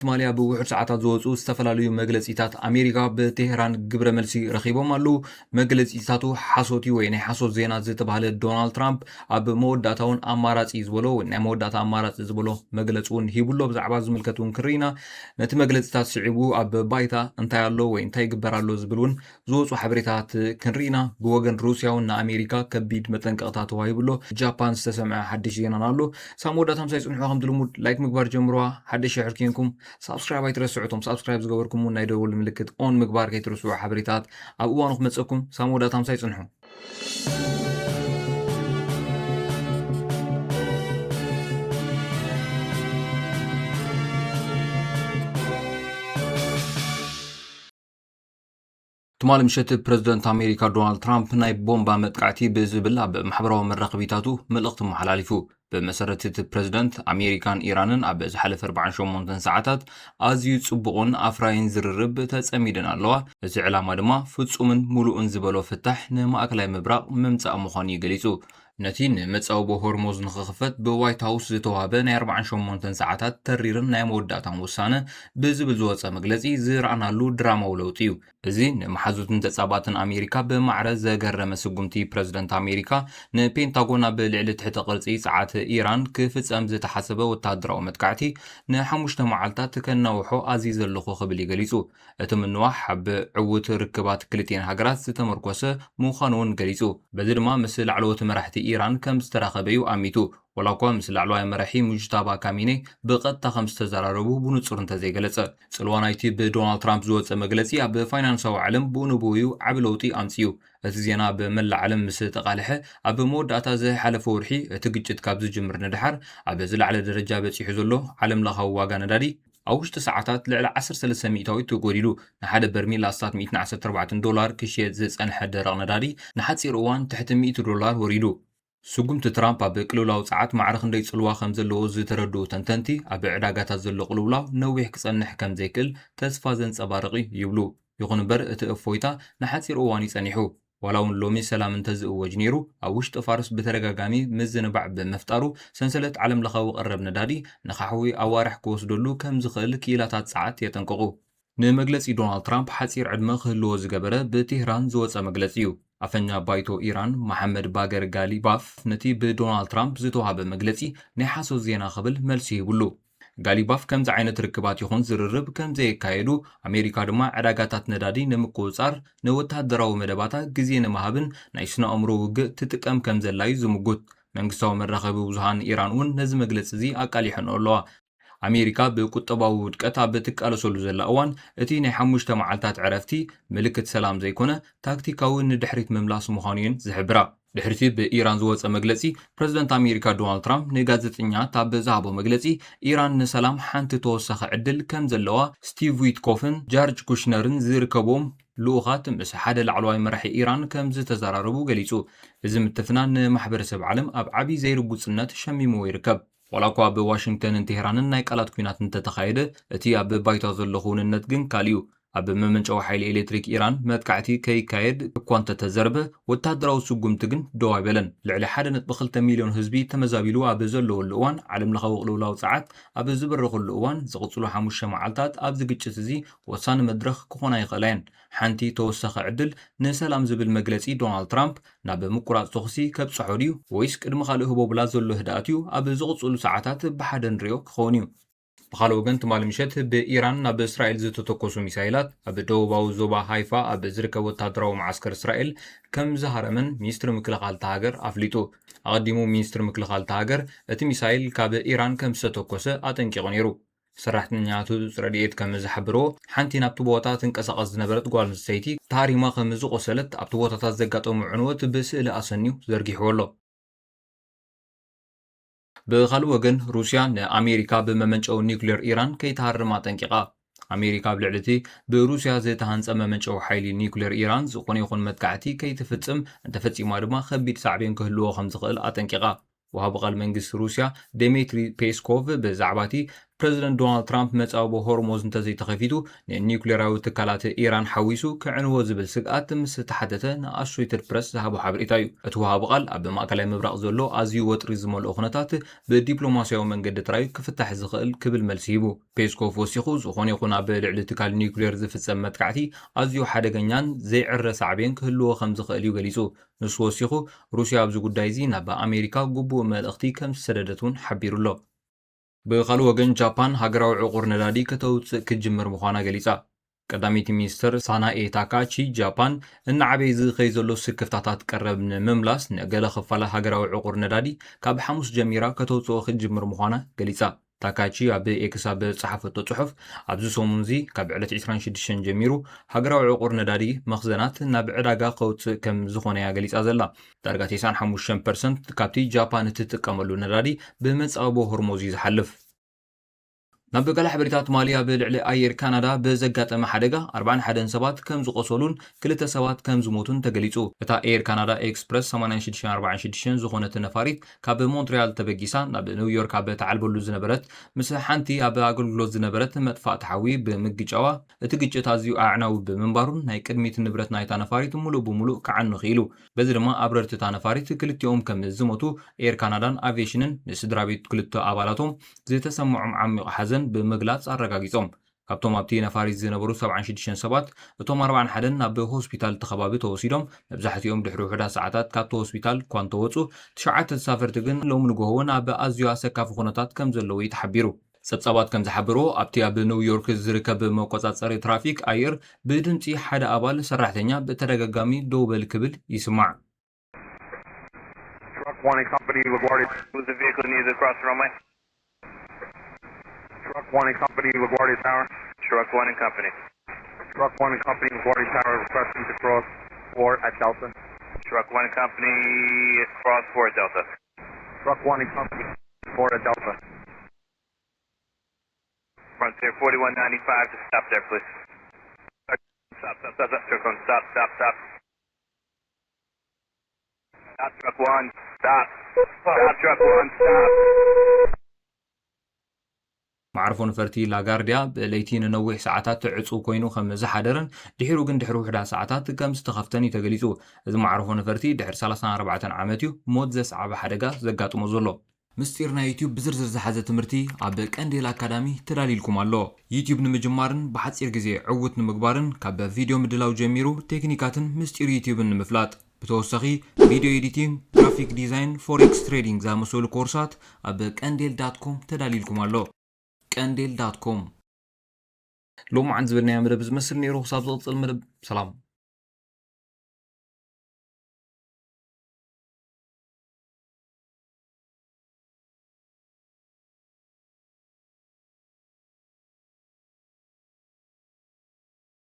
ትማሊ ኣብ ውሑድ ሰዓታት ዝወፁ ዝተፈላለዩ መግለፂታት ኣሜሪካ ብቴህራን ግብረ መልሲ ረኺቦም ኣለዉ። መግለፂታቱ ሓሶት እዩ ወይ ናይ ሓሶት ዜና ዝተባህለ ዶናልድ ትራምፕ ኣብ መወዳእታ እውን ኣማራፂ ዝበሎ ወይ ናይ መወዳእታ ኣማራፂ ዝበሎ መግለፂ እውን ሂቡሎ። ብዛዕባ ዝምልከት እውን ክርኢና ነቲ መግለፂታት ስዒቡ ኣብ ባይታ እንታይ ኣሎ ወይ እንታይ ይግበር ኣሎ ዝብል እውን ዝወፁ ሓበሬታት ክንርኢና። ብወገን ሩስያ እውን ንኣሜሪካ ከቢድ መጠንቀቕታ ተዋሂብሎ። ጃፓን ዝተሰምዐ ሓድሽ ዜናን ኣሎ። ሳብ መወዳእታ ምሳይ ፅንሑ። ከም ልሙድ ላይክ ምግባር ጀምርዋ። ሓደሽ ሽሕር ኬንኩም ሳብስክራይብ ኣይትረስዑ። እቶም ሳብስክራይብ ዝገበርኩም እውን ናይ ደወል ምልክት ኦን ምግባር ከይትረስዑ። ሓበሬታት ኣብ እዋኑ ክመፀኩም። ሳብ መወዳእታ ምሳይ ፅንሑ። ትማሊ ምሸት ፕረዚደንት ኣሜሪካ ዶናልድ ትራምፕ ናይ ቦምባ መጥቃዕቲ ብዝብል ኣብ ማሕበራዊ መራኸቢታቱ መልእኽቲ መሓላሊፉ። ብመሰረት እቲ ፕረዚደንት፣ ኣሜሪካን ኢራንን ኣብ ዝሓለፈ ኣርባዓን ሸሞንተን ሰዓታት ኣዝዩ ጽቡቕን ኣፍራይን ዝርርብ ተጸሚደን ኣለዋ። እቲ ዕላማ ድማ ፍጹምን ምሉእን ዝበሎ ፍታሕ ንማእከላይ ምብራቕ ምምጻእ ምዃኑ እዩ ገሊጹ። ነቲ ንመጻብቦ ሆርሞዝ ንኽኽፈት ብዋይት ሃውስ ዝተዋህበ ናይ ኣርባዓን ሸሞንተን ሰዓታት ተሪርን ናይ መወዳእታን ውሳነ ብዝብል ዝወጸ መግለጺ ዝረኣናሉ ድራማዊ ለውጢ እዩ። እዚ ንመሓዙትን ተጻባትን ኣሜሪካ ብማዕረ ዘገረመ ስጉምቲ ፕረዚደንት ኣሜሪካ ንፔንታጎን ኣብ ልዕሊ ትሕተ ቅርጺ ጸዓት ኢራን ክፍጸም ዝተሓሰበ ወተሃደራዊ መጥቃዕቲ ንሓሙሽተ መዓልታት ከናውሖ ኣዚዘ ኣለኹ ክብል እዩ ገሊጹ። እቲ ምንዋሕ ኣብ ዕዉት ርክባት ክልቲኤን ሃገራት ዝተመርኮሰ ምዃኑ እውን ገሊጹ። በዚ ድማ ምስ ላዕለዎት መራሕቲ ኢራን ከም ዝተራኸበ እዩ ኣሚቱ። ወላ እኳ ምስ ላዕለዋይ መራሒ ሙጅታባ ካሚኔ ብቐጥታ ከም ዝተዘራረቡ ብንጹር እንተዘይገለጸ። ጽልዋ ናይቲ ብዶናልድ ትራምፕ ዝወጸ መግለጺ ኣብ ፋይናንሳዊ ዓለም ብኡ ንብኡ እዩ ዓቢ ለውጢ ኣምጺኡ። እቲ ዜና ኣብ መላእ ዓለም ምስ ተቓልሐ፣ ኣብ መወዳእታ ዝሓለፈ ወርሒ እቲ ግጭት ካብ ዝጅምር ንደሓር ኣብ ዝለዓለ ደረጃ በጺሑ ዘሎ ዓለምለኻዊ ዋጋ ነዳዲ ኣብ ውሽጢ ሰዓታት ልዕሊ ዓሰርተ ሰለስተ ሚእታዊት ተጎዲሉ፣ ንሓደ በርሚል ኣስታት ሚእትን ዓሰርተ ኣርባዕተን ዶላር ክሽየጥ ዝጸንሐ ደረቕ ነዳዲ ንሓጺር እዋን ትሕቲ ሚእቲ ዶላር ወሪዱ። ስጉምቲ ትራምፕ ኣብ ቅልውላው ጸዓት ማዕረ ክንደይ ጽልዋ ከም ዘለዎ ዝተረድኡ ተንተንቲ፣ ኣብ ዕዳጋታት ዘሎ ቅልውላው ነዊሕ ክጸንሕ ከም ዘይክእል ተስፋ ዘንጸባርቕ እዩ ይብሉ። ይኹን እምበር፣ እቲ እፎይታ ንሓጺር እዋን እዩ ጸኒሑ። ዋላ እውን ሎሚ ሰላም እንተዝእወጅ ነይሩ፣ ኣብ ውሽጢ ፋርስ ብተደጋጋሚ ምዝንባዕ ብምፍጣሩ፣ ሰንሰለት ዓለምለኻዊ ቀረብ ነዳዲ ንኻሕዊ ኣዋርሕ ክወስደሉ ከም ዝኽእል ክኢላታት ጸዓት የጠንቅቑ። ንመግለጺ ዶናልድ ትራምፕ ሓጺር ዕድመ ክህልዎ ዝገበረ ብቴህራን ዝወጸ መግለጺ እዩ። ኣፈኛ ባይቶ ኢራን መሓመድ ባገር ጋሊባፍ ነቲ ብዶናልድ ትራምፕ ዝተዋህበ መግለጺ ናይ ሓሶት ዜና ክብል መልሲ ሂቡሉ። ጋሊባፍ ከምዚ ዓይነት ርክባት ይኹን ዝርርብ ከም ዘየካየዱ፣ ኣሜሪካ ድማ ዕዳጋታት ነዳዲ ንምቁጽጻር ንወተሃደራዊ መደባታ ግዜ ንምሃብን ናይ ስነ ኣእምሮ ውግእ ትጥቀም ከም ዘላ እዩ ዝምጉት። መንግስታዊ መራኸቢ ብዙሃን ኢራን እውን ነዚ መግለጺ እዚ ኣቃሊሐንኦ ኣለዋ። ኣሜሪካ ብቁጠባዊ ውድቀት ኣብ እትቃለሰሉ ዘላ እዋን፣ እቲ ናይ ሓሙሽተ መዓልታት ዕረፍቲ ምልክት ሰላም ዘይኮነ፣ ታክቲካዊ ንድሕሪት ምምላስ ምዃኑ እየን ዝሕብራ። ድሕሪቲ ብኢራን ዝወጸ መግለጺ፣ ፕረዚደንት ኣሜሪካ ዶናልድ ትራምፕ ንጋዜጠኛታት ኣብ ዝሃቦ መግለጺ፣ ኢራን ንሰላም ሓንቲ ተወሳኺ ዕድል ከም ዘለዋ ስቲቭ ዊትኮፍን ጃርጅ ኩሽነርን ዝርከብዎም ልኡኻት ምስ ሓደ ላዕለዋይ መራሒ ኢራን ከም ዝተዘራረቡ ገሊጹ። እዚ ምትፍናን ንማሕበረሰብ ዓለም ኣብ ዓቢ ዘይርጉጽነት ሸሚምዎ ይርከብ። ዋላ እኳ ኣብ ዋሽንግተንን ቴህራንን ናይ ቃላት ኲናት እንተተኻየደ፣ እቲ ኣብ ባይታ ዘሎ ክውንነት ግን ካልእ እዩ። ኣብ መመንጨዊ ሓይሊ ኤሌክትሪክ ኢራን መጥቃዕቲ ከይካየድ እኳ እንተተዘርበ፣ ወተሃደራዊ ስጉምቲ ግን ደው ኣይበለን። ልዕሊ ሓደ ነጥቢ ክልተ ሚልዮን ህዝቢ ተመዛቢሉ ኣብ ዘለወሉ እዋን፣ ዓለምለኻዊ ቅልውላው ጸዓት ኣብ ዝበረኸሉ እዋን፣ ዝቕጽሉ ሓሙሽተ መዓልታት ኣብዚ ግጭት እዚ ወሳኒ መድረኽ ክኾና ይኽእላ እየን። ሓንቲ ተወሳኺ ዕድል ንሰላም ዝብል መግለጺ ዶናልድ ትራምፕ ናብ ምቁራጽ ተኹሲ ከብጽሖ ድዩ፣ ወይስ ቅድሚ ካልእ ህቦብላ ዘሎ ህድኣት እዩ ኣብ ዝቕጽሉ ሰዓታት ብሓደ ንሪኦ ክኸውን እዩ። ብኻልእ ወገን፣ ትማሊ ምሸት ብኢራን ናብ እስራኤል ዝተተኮሱ ሚሳይላት ኣብ ደቡባዊ ዞባ ሃይፋ ኣብ ዝርከብ ወታደራዊ መዓስከር እስራኤል ከም ዝሃረመን ሚኒስትሪ ምክልኻል እታ ሃገር ኣፍሊጡ። ኣቐዲሙ ሚኒስትሪ ምክልኻል እታ ሃገር እቲ ሚሳይል ካብ ኢራን ከም ዝተተኮሰ ኣጠንቂቑ ነይሩ። ሰራሕተኛታት ረድኤት ከም ዝሓበርዎ፣ ሓንቲ ናብቲ ቦታ ትንቀሳቐስ ዝነበረት ጓል ኣንስተይቲ ተሃሪማ ከም ዝቖሰለት ኣብቲ ቦታታት ዘጋጠሙ ዕንወት ብስእሊ ኣሰንዩ ዘርጊሕዎ ኣሎ። ብኻልእ ወገን፣ ሩስያ ንኣሜሪካ ብመመንጨዊ ኒውክሌር ኢራን ከይትሃርም ኣጠንቂቓ። ኣሜሪካ ኣብ ልዕሊ እቲ ብሩስያ ዝተሃንጸ መመንጨዊ ሓይሊ ኒውክሌር ኢራን ዝኾነ ይኹን መጥቃዕቲ ከይትፍጽም፣ እንተፈጺማ ድማ ከቢድ ሳዕቤን ክህልዎ ከም ዝኽእል ኣጠንቂቓ። ወሃቢ ቃል መንግስቲ ሩስያ ዲሚትሪ ፔስኮቭ ብዛዕባ እቲ ፕረዚደንት ዶናልድ ትራምፕ መጻብቦ ሆርሞዝ እንተዘይተኸፊቱ ንኒውክሌራዊ ትካላት ኢራን ሓዊሱ ክዕንዎ ዝብል ስግኣት ምስ ተሓተተ ንኣሶይትድ ፕረስ ዝሃቦ ሓበሬታ እዩ። እቲ ወሃቢ ቃል ኣብ ማእከላይ ምብራቕ ዘሎ ኣዝዩ ወጥሪ ዝመልኦ ኩነታት ብዲፕሎማስያዊ መንገዲ ጥራይ ክፍታሕ ዝኽእል ክብል መልሲ ሂቡ። ፔስኮቭ ወሲኹ ዝኾነ ይኹን ኣብ ልዕሊ ትካል ኒውክሌር ዝፍጸም መጥቃዕቲ ኣዝዩ ሓደገኛን ዘይዕረ ሳዕቤን ክህልዎ ከም ዝኽእል እዩ ገሊጹ። ንሱ ወሲኹ ሩስያ ኣብዚ ጉዳይ እዚ ናብ ኣሜሪካ ግቡእ መልእኽቲ ከም ዝሰደደት እውን ሓቢሩ ኣሎ። ብኻልእ ወገን ጃፓን ሃገራዊ ዕቑር ነዳዲ ከተውፅእ ክትጅምር ምዃና ገሊፃ። ቀዳመይቲ ሚኒስትር ሳናኤ ታካቺ ጃፓን እናዓበየ ዝኸይ ዘሎ ስክፍታታት ቀረብ ንምምላስ ንገለ ክፋል ሃገራዊ ዕቑር ነዳዲ ካብ ሓሙስ ጀሚራ ከተውፅኦ ክትጅምር ምዃና ገሊፃ። ታካቺ ኣብ ኤክስ ኣብ ዝፀሓፈቶ ፅሑፍ ኣብዚ ሰሙን እዚ ካብ ዕለት ዕስራን ሽዱሽተን ጀሚሩ ሃገራዊ ዕቑር ነዳዲ መኽዘናት ናብ ዕዳጋ ከውፅእ ከም ዝኾነ እያ ገሊፃ ዘላ። ዳርጋ ተስዓን ሓሙሽተን ፐርሰንት ካብቲ ጃፓን እትጥቀመሉ ነዳዲ ብመጻብቦ ሆርሞዝ እዩ ዝሓልፍ። ናብ ገለ ሓበሬታ ትማሊ ኣብ ልዕሊ ኣየር ካናዳ ብዘጋጠመ ሓደጋ ኣርባዓን ሓደን ሰባት ከም ዝቆሰሉን ክልተ ሰባት ከም ዝሞቱን ተገሊጹ። እታ ኤር ካናዳ ኤክስፕረስ ሰማንያን ሽዱሽተን ኣርባዓን ሽዱሽተን ዝኾነት ነፋሪት ካብ ሞንትሪያል ተበጊሳ ናብ ኒውዮርክ ኣብ ተዓልበሉ ዝነበረት ምስ ሓንቲ ኣብ ኣገልግሎት ዝነበረት መጥፋእቲ ሓዊ ብምግጫዋ እቲ ግጭት ኣዝዩ ኣዕናዊ ብምንባሩን ናይ ቅድሚት ንብረት ናይታ ነፋሪት ሙሉእ ብሙሉእ ክዓኑ ክኢሉ። በዚ ድማ ኣብረርቲ እታ ነፋሪት ክልቲኦም ከም ዝሞቱ ኤር ካናዳን ኣቪዬሽንን ንስድራ ቤት ክልተ ኣባላቶም ዝተሰምዖም ዓሚቕ ሓዘን ብምግላጽ ኣረጋጊጾም። ካብቶም ኣብቲ ነፋሪት ዝነበሩ ሰብዓን ሽዱሽተን ሰባት፣ እቶም ኣርባዓን ሓደን ናብ ሆስፒታል እቲ ከባቢ ተወሲዶም፣ መብዛሕትኦም ድሕሪ ውሑዳት ሰዓታት ካብቲ ሆስፒታል እኳ እንተወጹ፣ ትሽዓተ ተሳፈርቲ ግን ሎሚ ንግሆ እውን ኣብ ኣዝዩ ኣሰካፊ ኩነታት ከም ዘለዉ እዩ ተሓቢሩ። ጸብጻባት ከም ዝሓበርዎ፣ ኣብቲ ኣብ ኒውዮርክ ዝርከብ መቆጻጸሪ ትራፊክ ኣየር ብድምጺ ሓደ ኣባል ሰራሕተኛ ብተደጋጋሚ ደው በል ክብል ይስማዕ። Truck one and company, LaGuardia. Who's the vehicle needs across the runway? Truck one and company, LaGuardia Tower. Truck one and company. Truck one and company, LaGuardia Tower, requesting to cross four at Delta. Truck one and company, cross four at Delta. Truck one and company, four at Delta. Frontier forty-one ninety-five, just stop there, please. Stop, stop, stop, stop, truck one, stop, stop, stop. Stop, truck one, stop. Stop, truck one, stop. መዓርፎ ነፈርቲ ላጋርዲያ ብለይቲ ንነዊሕ ሰዓታት ዕጹው ኮይኑ ከም ዝሓደረን ድሒሩ ግን ድሕሪ ውሑዳት ሰዓታት ከም ዝተኸፍተን እዩ ተገሊጹ። እዚ መዓርፎ ነፈርቲ ድሕሪ ሰላሳን ኣርባዕተን ዓመት እዩ ሞት ዘስዓበ ሓደጋ ዘጋጥሞ ዘሎ። ምስጢር ናይ ዩትዩብ ብዝርዝር ዝሓዘ ትምህርቲ ኣብ ቀንዴል ኣካዳሚ ተዳልይልኩም ኣሎ። ዩትዩብ ንምጅማርን ብሓፂር ግዜ ዕውት ንምግባርን ካብ ቪድዮ ምድላው ጀሚሩ ቴክኒካትን ምስጢር ዩትዩብን ንምፍላጥ ብተወሳኺ ቪድዮ ኤዲቲንግ፣ ግራፊክ ዲዛይን፣ ፎሬክስ ትሬዲንግ ዝኣመሰሉ ኮርሳት ኣብ ቀንዴል ዳት ኮም ተዳልይልኩም ኣሎ። ቀንዴል ዳት ኮም። ሎማዓንቲ ዝበልናዮ መደብ ዝመስል ነይሩ። ክሳብ ዝቕፅል መደብ ሰላም።